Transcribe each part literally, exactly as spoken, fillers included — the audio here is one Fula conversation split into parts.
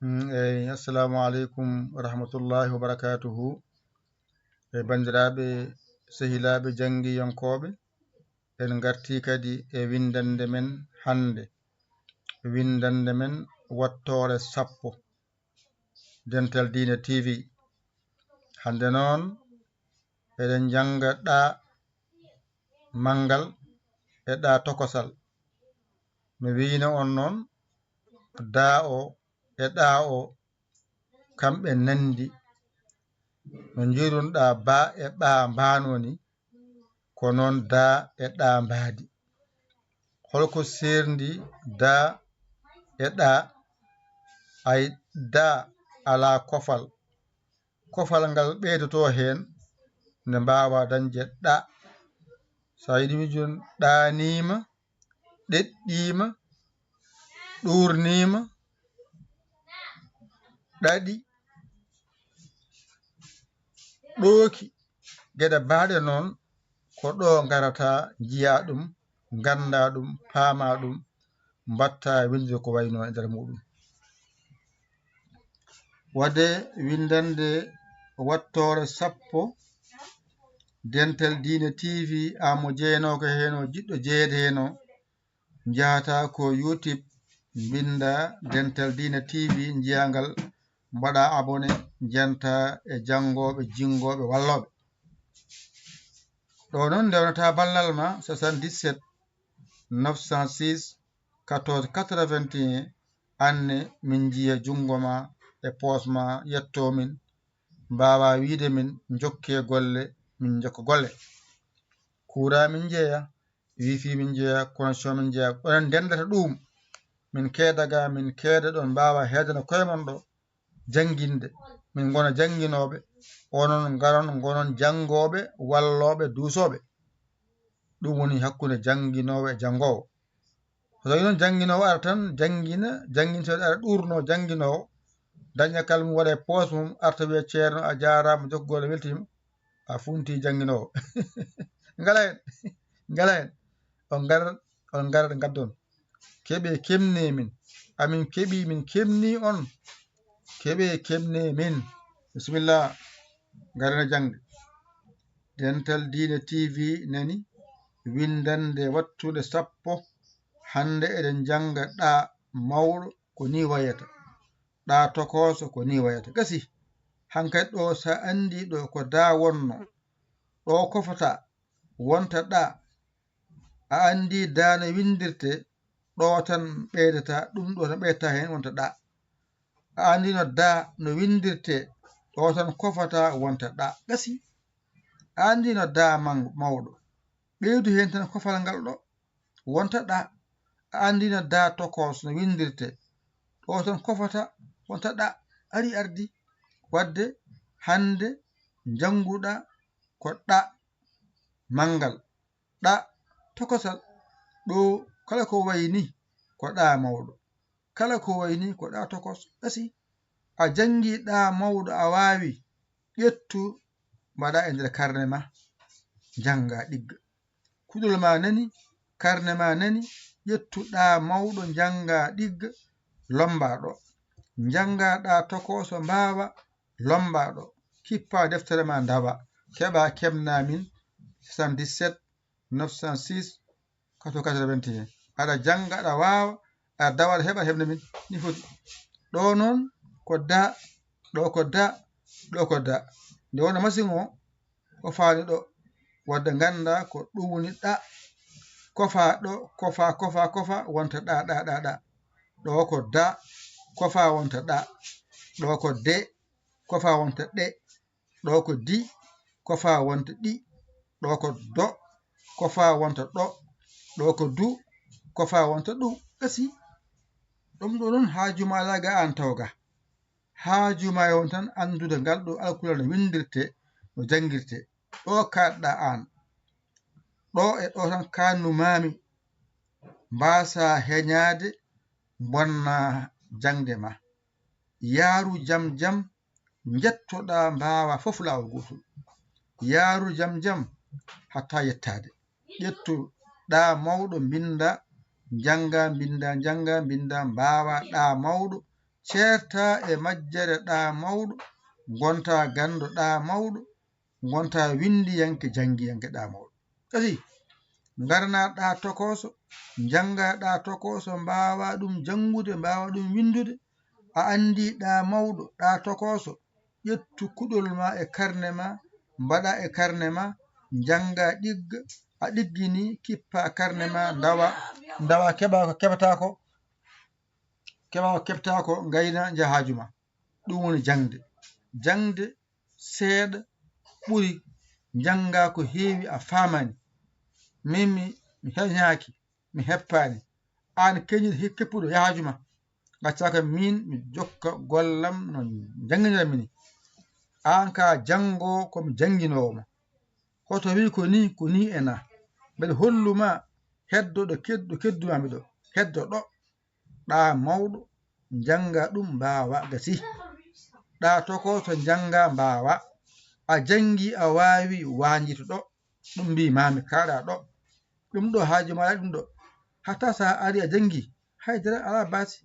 Mm, eyi, assalamu aleykum wa rahmatullahi wa barakatuhu. E banndiraaɓe, sehilaaɓe janngiyankooɓe, en ngartii kadi e winndannde men hannde. Winndannde men wattoore sappo, Dental Diine T V. Hannde noon, eɗen njannga ɗa manngal e ɗa tokosal. No wiino on noon, da o e ɗa o, kamɓe nanndi. No njiiruɗa ba e ɓa mbaano ni, ko noon da e ɗa mbaadi. Holko seerndi da e ɗa? Ay, da alaa kofal. Kofal ngal ɓeydoto heen, nde mbaawa dañde ɗa. So a yiɗi wiide ɗaaniima, ɗeɗɗiima, ɗuurniima, ɗaɗi, ɗooki, geɗe baaɗe noon, ko ɗo ngarata, njiya ɗum, ngannda ɗum, paama ɗum, mbatta winnde ko wayno e nder muɗum. Waɗde winndannde wattoore sappo, Dental Diine T V, aan mo jeyanooka heen o, jiɗɗo jeyeede heen o, njahata ko YouTube, mbinnda Dental Diine T V, njiya ngal, mbaɗa abonné, njenta e janngooɓe, jinngooɓe, wallooɓe. Ɗo noon ndewnata ballal ma, soixante-dix-sept, neuf cent six, quatorze quatre-vingt-un, anne min njiya junngo ma e poos ma, yetto min, mbaawa wiide min njokke golle, min njokka golle. Kuura min njeya, wifi min njeya, connexion min njeya, onon ndenndata ɗum. Min keeda ga, min keeda ɗon, mbaawa heedana koye mon ɗo jannginde. Min ngona jannginooɓe, onon ngaron ngonon janngooɓe, wallooɓe, duusooɓe. Ɗum woni hakkunde jannginoowo e janngoowo. So tawi noon jannginoowo ara tan, janngina, janngintooɗo ara ɗuurno jannginoowo, daña kala mum waɗa e poos mum, arta wiya, "Ceerno, a jaaraama, jokkugol, a weltiima." A funti jannginoowo. Ngala heen, ngala heen. On ngarat, on ngarat, ngaddon. Keɓe, kemne min. Amin keɓi, min kemni on. Keɓe, kemne min. Bisimilla, ngaren e jaŋde. Dental Diine T V nani winndannde wattunde sappo. Hannde eɗen njannga ɗa mawɗo ko ni wayata, ɗa tokooso ko ni wayata. Gasi, hankadi ɗo so a anndi ɗo ko da wonno, ɗo kofata wonta ɗa. A anndi da no winndirte, ɗo tan ɓeydata, ɗum ɗo tan ɓeydata heen wonta ɗa. A anndi no da no winndirte, ɗo tan kofata wonta ɗa. Gasi, a anndi no da mang-, mawɗo, ɓeydu heen tan kofal ngal ɗo, wonta ɗa. A anndi no da tokos no winndirte, ɗo tan kofata wonta ɗa. Ari ardi, waɗde hannde njannguɗa ko ɗa manngal, ɗa tokosal. Ɗo kala ko wayi ni ko ɗa mawɗo, kala ko wayi ni ko ɗa tokos. Gasi, a janngi ɗa mawɗo, a waawi, ƴettu mbaɗa e nder karne ma, njannga ɗigga. Kuɗol ma nani, karne ma nani, ƴettu ɗa mawɗo, njannga ɗigga, lommba ɗo. Njannga ɗa tokooso, mbaawa, lommba ɗo. Kippa deftere ma, ndawa. Keɓa, kemna min, soixante-dix-sept, neuf cent six, quatre-vingt-un. Aɗa jannga, aɗa waawa, aɗa dawa, aɗa heɓa, heɓna min. Ni foti. Ɗo noon ko da, ɗo ko da, ɗo ko da. Nde wona masiŋ o, ko faani ɗo. Wadde ngannda ko ɗum woni ɗa. Kofa ɗo, kofa, kofa, kofa, wonta ɗa, ɗa, ɗa, ɗa. Ɗo ko da, kofa wonta ɗa. Ɗo ko de, kofa wonta ɗe. Ɗo ko di, kofa wonta ɗi. Ɗo ko do, kofa wonta ɗo. Ɗo ko du, kofa wonta ɗu. Gasi. Ɗum ɗo noon haaju ma alaa ga aan taw ga. Haaju ma e won tan anndude ngal ɗo alkulal no winndirte, no janngirte. Ɗo kaaɗɗa aan. Ɗo e ɗo tan kaannu maami. Mbaasa heñaade, bonna jaŋde ma. Yaaru jam jam, njettoɗaa mbaawa fof laawol gootol. Yaaru jam jam hatta yettaade. Ƴettu ɗa mawɗo, mbinnda, njannga, mbinnda, njannga, mbinnda, mbaawa ɗa mawɗo, ceerta e majjere ɗa mawɗo, ngonta ganndo ɗa mawɗo, ngonta winndiyanke janngiyanke ɗa mawɗo. Kasi, ngarna ɗa tokooso, njannga ɗa tokooso, mbaawa ɗum janngude, mbaawa ɗum winndude. A anndi ɗa mawɗo, ɗa tokooso, ƴettu kuɗol ma e karne ma, mbaɗa e karne ma, njannga ɗigga, a ɗiggini, kippa karne ma, ndawa, ndawa, keɓa ko keɓata ko, keɓa ko keɓta ko, ngayna njahaaju ma. Ɗum woni jaŋde. Jaŋde seeɗa ɓuri njannga ko heewi a faamani. Min mi, mi heñaaki, mi heppaani. Aan keñiiɗo he-, keppuɗo yahaaju ma, ngaccaaka min mi jokka gollam no njannginira mi ni. Aan ka janngo ko mi jannginoowo ma. Hoto wii ko ni, ko ni e na. Mbeɗa hollu ma heddo ɗo ked-, ɗo kedduma mi ɗo. Heddo ɗo. Ɗa mawɗo, njannga ɗum mbaawa gasi. Ɗa tokooso njannga mbaawa. A janngi a waawi waanjito ɗo. Ɗum mbi maami kaɗa ɗo. Ɗum ɗo haaju ma ɗum ɗo. Hatta sa ari a janngi, haydara ala baasi.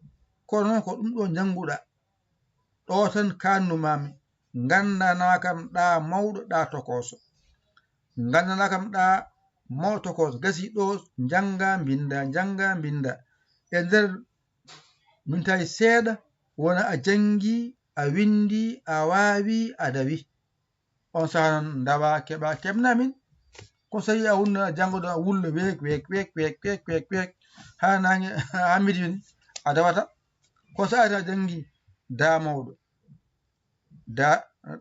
Kono noon ko ɗum ɗo njannguɗa. Ɗo tan kannu maami. Ngandana kam ɗa mawɗo, ɗa tokooso. Ngandana kam ɗa mawɗo tokooso. Gasi ɗo njannga, mbinnda, njannga, mbinnda. E nder min tawi seeɗa, wona a janngi, a winndi, a waawi, a dawi. On saha noon ndawa, keɓa, keɓna min. Ko so yi a wunno, a janngo ɗo, a wullo, week, week, week, week, week, week, week. Haa naange, haa midi woni, a dawata. Ko so ari a janngi, da mawɗo. Da,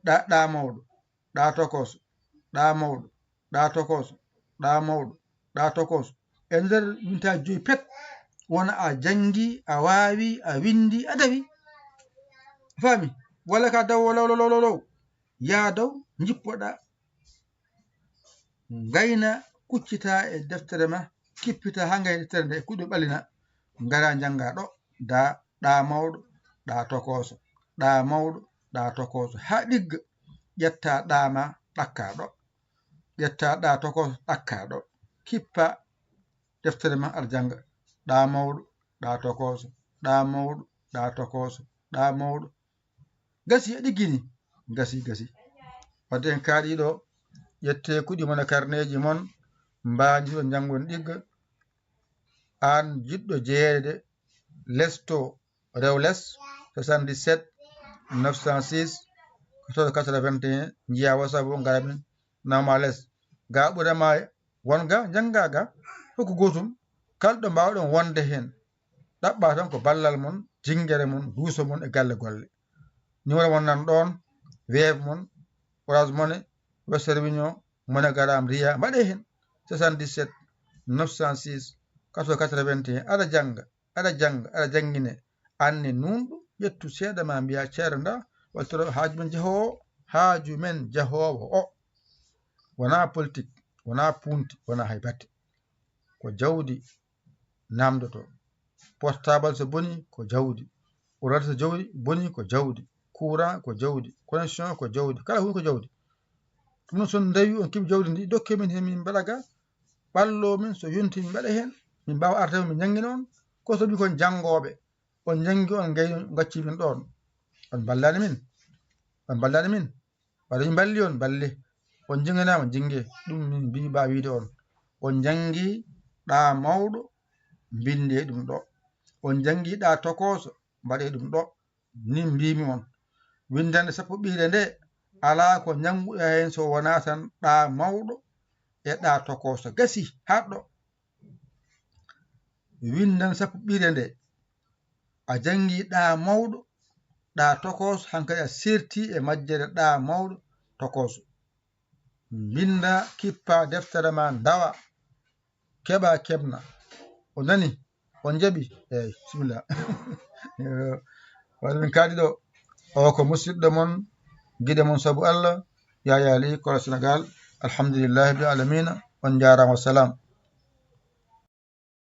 ɗa, ɗa mawɗo. Ɗa tokooso. Ɗa mawɗo. Ɗa tokooso. Ɗa mawɗo. Ɗa tokooso. E nder minta joyi pet, wona a janngi, a waawi, a winndi, a dawi. Faami? Walla ka daw law, law, law, law. Yaa daw, njippoɗa. Ngayna, kuccita e deftere ma, kippita haa ngayna deftere nde, e kuɗo ɓalina. Ngara njannga ɗo, da, ɗa mawɗo, ɗa tokooso. Ɗa mawɗo, ɗa tokooso. Haa ɗigga, ƴetta ɗa ma, ɗakka ɗo. Ƴetta ɗa tokooso, ɗakka ɗo. Kippa deftere ma, aɗa jannga. Ɗa mawɗo, ɗa tokooso. Ɗa mawɗo, ɗa tokooso. Ɗa mawɗo. Gasi, a ɗiggini. Gasi, gasi. Wadde en kaaɗi ɗo, ƴette kuɗi mon e karneeji mon, mbaandiɗon njanngon ɗigga. Aan jiɗɗo jeyeede, lesto, rew les, soixante-dix-sept, neuf cent six, quatorze quatre-vingt-un, njiya WhatsApp o, ngara min, nawma les. Ga ɓurama won ga, njannga ga, hokku gootum, kala ɗo mbaawɗon wonde heen. Ɗaɓɓa tan ko ballal mon, jinngere mon, duuso mon e galle golle. Numéro mon nan ɗoon, Wave mon, Orange Money, Western Union, MoneyGram, Ria, mbaɗee heen. Soixante-dix-sept, neuf cent six, quatorze quatre-vingt-un, aɗa jannga, aɗa jannga, aɗa janngine. Aan ne nuunɗo, ƴettu seeɗa ma mbiya, "Ceerno, nda, wattoro haaju men jahoowo, haaju men jahoowo o." Wonaa politik, wonaa puunti, wonaa hay batte. Ko jawdi namdoto. Portable so boni, ko jawdi. Ordinateur so jawdi boni, ko jawdi. Courant ko jawdi. Connexion ko jawdi. Kala huunde ko jawdi. Ɗum noon, so on ndawi, on keɓi jawdi ndi, dokke min heen, min mbaɗa ga, ɓallo min, so yonti min mbaɗa heen, min mbaawa arde, min njanngina on, ko sabi kon janngooɓe. On njanngi, on ngayni, on ngacci min ɗoon. On mballani min. On mballani min. Ɓayde min mballi on, mballe. On njinnganaa, on njinnge. Ɗum min mbiyi mbaa wiide on. On njanngi ɗa mawɗo, mbinndee ɗum ɗo. On njanngi ɗa tokooso, mbaɗee ɗum ɗo. Ni mbiimi on. Winndannde sappo ɓiire nde, alaa ko njannguɗaa heen so wonaa tan ɗa mawɗo e ɗa tokooso. Gasi, haaɗ ɗo. Winndannde sappo ɓiire nde, a janngi ɗa mawɗo, ɗa tokooso, hankadi a serti e majjere ɗa mawɗo, tokooso. Mbinnda, kippa deftere ma, ndawa, keɓa, keɓna. O nani? On njaɓi? Eey, bisimilla. Wala min kaaɗi ɗo. O ko musidɗo mon, giɗo mon sabu Allah, Yaya Ly, Koro Senegal. Alhamdulillahi rabbil alamina. On njaaraama, wassalam.